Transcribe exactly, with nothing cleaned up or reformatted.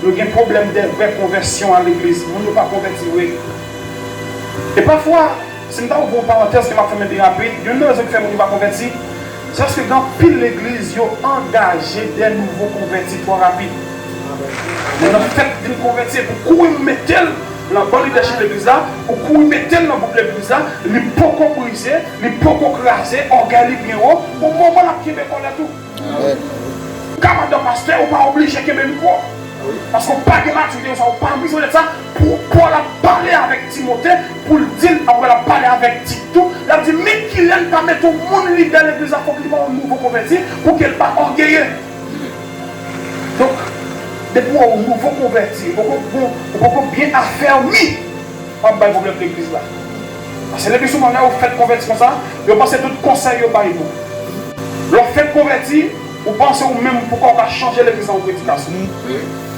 Nou gen pwoblèm de vrè konvèsyon a legliz. Moun yo pa konvèti vre. E pafwa, si m ta ouvri yon parantèz ke m ap fèmen byen rapid, youn nan rezon ki fè moun yo pa konvèti, se paske gen anpil legliz yo angaje de nouvo konvèti twò rapid. Moun nan fèk vin konvèti epi w kouri mete l nan ban lidèchip legliz la, ou kouri mete l nan gwoup legliz la, li poko brize, li poko kraze, ògèy li byen wo, gon moman l ap kenbe kòlè tou. Ou ka madanm pastè, ou pa oblije kenbe mikwo. Paske ou pa gen matirite konsa, ou pa bezwen de sa. Pou Pòl ap pale avèk Timote, pou l di l, apre l ap pale avèk Tit tou, l ap di, men kilè n ka mete yon moun lidè legliz la, fòk li pa yon nouvo konvèti, pou ke l pa ògeye. Donk, depi w yon nouvo konvèti, ou poko, ou poko byen afèmi, w ap bay pwoblèm legliz la. Paske legliz souvan lè yo fèk konvèti konsa, yo panse tout konsèy yo bay bon. Lè w fèk konvèti, ou panse ou menm poukò w ka chanje legliz la yon predikasyon.